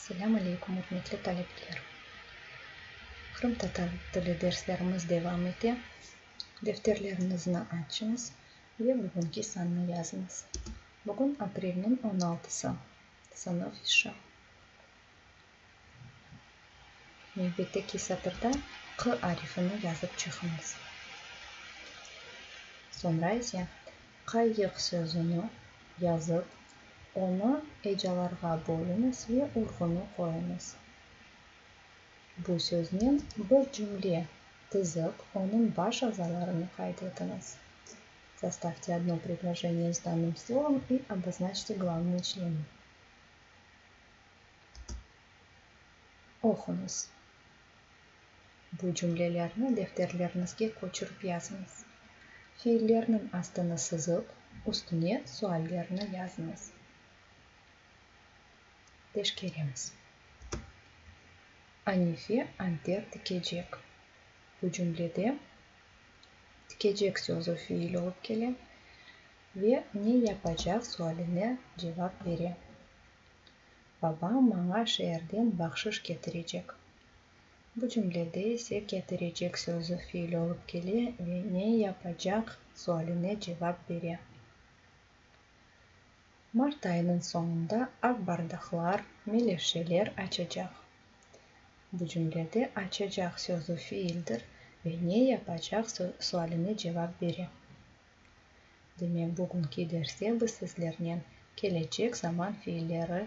Selâm aleykum, ürmetli talebeler! Qırımtatar tili derslerimiz devam ete. Defterleriñizni açıñız ve bugünki sannı yazıñız. Bugün aprelniñ on altısı. Sınıf işi. Nevbetteki satırda Q arifini yazıp çıqıñız. Soñra ise qayıq sözüni yazıp, onı ecalarğa bölüñiz ve urğunı qoyuñız. Bu söznen bir cümle tizip, onıñ baş azalarını qayd etiñiz. Sostavte odno predloženiye s danным словом и oboznaçte glavnıye çleny. Oquñız. Bu cümlelerni defterleriñizge köçürip yazıñız. Fiillerniñ astını sızıp, üstüne suallerni yazıñız. Teşkeremiz. Anife anter tikecek. Bu cümlede tikecek sözü fiil olıp kele ve ne yapacaq sualine cevap bere. Babam maña şeerden bahşış ketirecek. Bu cümlede ise ketirecek sözü fiil olıp kele ve ne yapacaq sualine cevap bere. Mart ayınıñ soñunda aqbardaqlar, melevşeler açacaq. Bu cümlede açacaq sözü fiildir ve ne yapacaq sualine cevap bere. Demek, bugünki derste biz sizlernen kelecek zaman fiilleri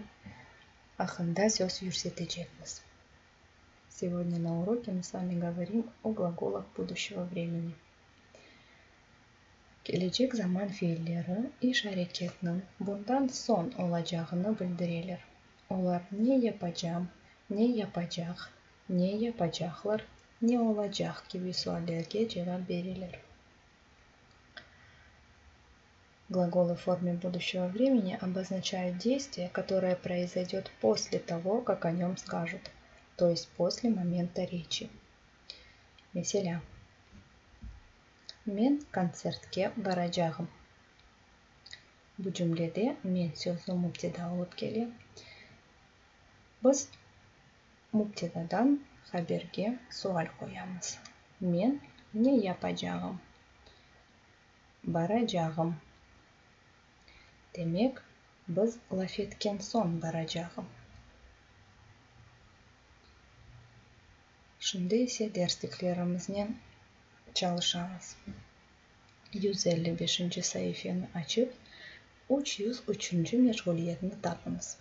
aqqında söz yürsetecekmiz. Segodnâ na uroke mı s vami govorim o glagolah buduşçego vremeni. Kelecek zaman fiilleri iş-areketniñ bundan soñ olacağını bildireler. Olar ne yapacam, ne yapacaq, ne yapacaqlar, ne olacaq kibi suallerge cevap bereler. Глаголы в форме будущего времени обозначают действие, которое произойдет после того, как о нем скажут, то есть после момента речи. Meselâ, Men kontsertke baracağım. Bu cümlede men sözü müpteda olıp kele. Biz müptedadan haberge sual qoyamız. Men ne yapacağım? Baracağım. Demek, biz laf etken soñ baracağım. Şimdi ise dersliklerimiznen çalışamız. 155-nci saifeni açıp, 303-nci meşğuliyetni tapıñız.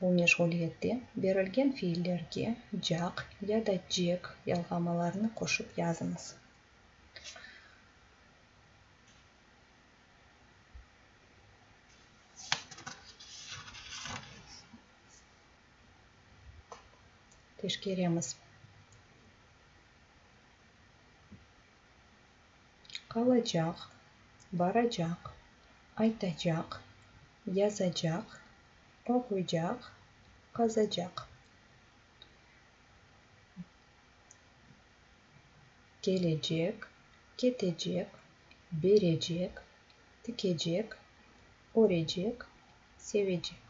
Bu meşğuliyette berilgen fiillerge caq ya da cek yalğamalarını qoşıp yazıñız. Teşkeremiz. Qalacaq, baracaq, aytacaq, yazacaq, oquycaq, qazacaq. Kelecek, ketecek, berecek, tikecek, örecek, sevecek.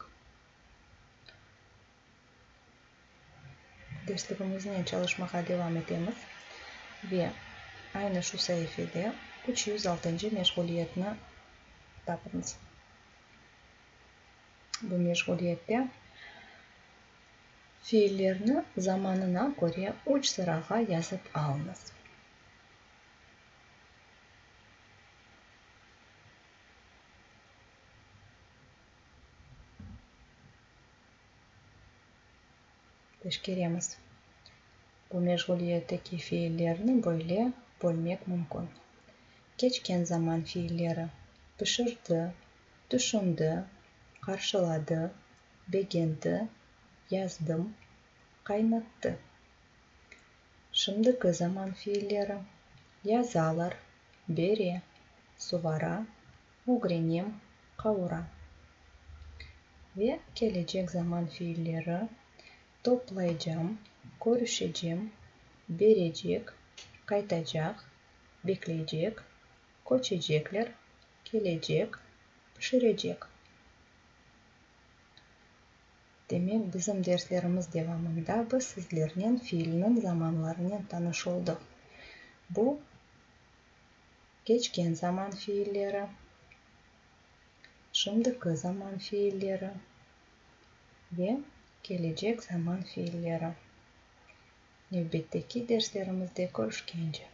Dersligimiznen çalışmağa devam etemiz ve aynı şu saifede 306-ncı meşğuliyetni tapıñız. Bu meşğuliyette fiillerni zamanına köre üç sırağa yazıp alıñız. Teşkeremiz. Bu meşğuliyetteki fiillerni böyle bölmek mümkün. Keçken zaman fiilleri, pişirdi, tüşündi, qarşıladı, begendi, yazdım, qaynattı. Şimdiki zaman fiilleri, yazalar, bere, suvara, ögrenem, qavura. Ve kelecek zaman fiilleri, toplaycam, körüşecem, berecek, qaytacaq, bekleycek, köçecekler, kelecek, pişirecek. Demek, bizim derslerimiz devamında biz sizlernen fiilniñ zamanlarınen tanış oldıq. Bu, keçken zaman fiilleri, şimdiki zaman fiilleri ve kelecek zaman fiilleri. Nevbetteki derslerimizde körüşkence!